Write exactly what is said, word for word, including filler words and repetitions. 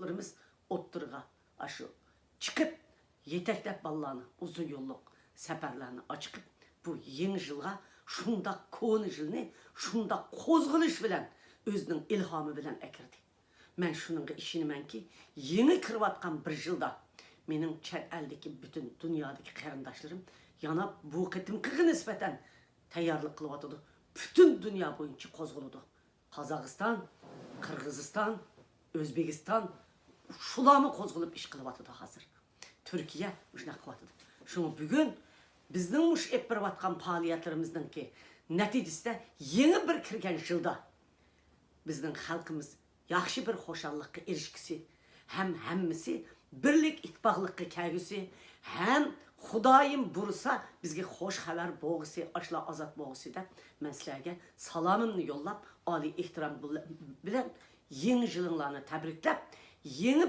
ئوغۇللىرىمىز ئوتتۇرىغا ئاشۇ چىقىپ، يېتەكلەپ بالىلارنى ئۇزۇن يوللۇق سەپەرلەرنى ئاچىقىپ، بۇ يېڭى يىلغا شۇنداق كونا يىلنى شۇنداق قوزغىلىش بىلەن، ئۆزىنىڭ ئىلھامى بىلەن ئەكىردى. مەن شۇنىڭغا ئىشىنىمەنكى، يېڭى كىرىۋاتقان بىر يىلدا مېنىڭ چەت ئەلدىكى، پۈتۈن دۇنيادىكى قېرىنداشلىرىم يەنە بۇ قېتىمقىغا نىسبەتەن تەييارلىق قىلىۋاتىدۇ. پۈتۈن دۇنيا بويىچە قوزغىلىدۇ. قازاقىستان، قىرغىزىستان، ئۆزبېكىستان، شۇلارمۇ قوزغىلىپ ئىش قىلىۋاتىدۇ ھازىر. تۈركىيە مۇشۇنداق قىلىۋاتىدۇ. شۇڭا بۈگۈن بىزنىڭ مۇشۇ ئېلىپ بېرىۋاتقان پائالىيەتلىرىمىزنىڭكى نەتىجىسىدە يېڭى بىر كىرگەن يىلدا بىزنىڭ خەلقىمىز ياخشى بىر خۇشاللىققا ئېرىشكۈسى، ھەم ھەممىسى بىرلىك ئىتتىپاقلىققا كەلگۈسى، ھەم خۇدايىم بۇرسا بىزگە خوش خەۋەر بولغۇسى، ئاشۇلار ئازاد بولغۇسى دەپ، مەن سىلەرگە سالامىمنى يوللاپ، ئالىي ئېھتىرام بىلەن يېڭى يىلىڭلارنى تەبرىكلەپ، يېڭى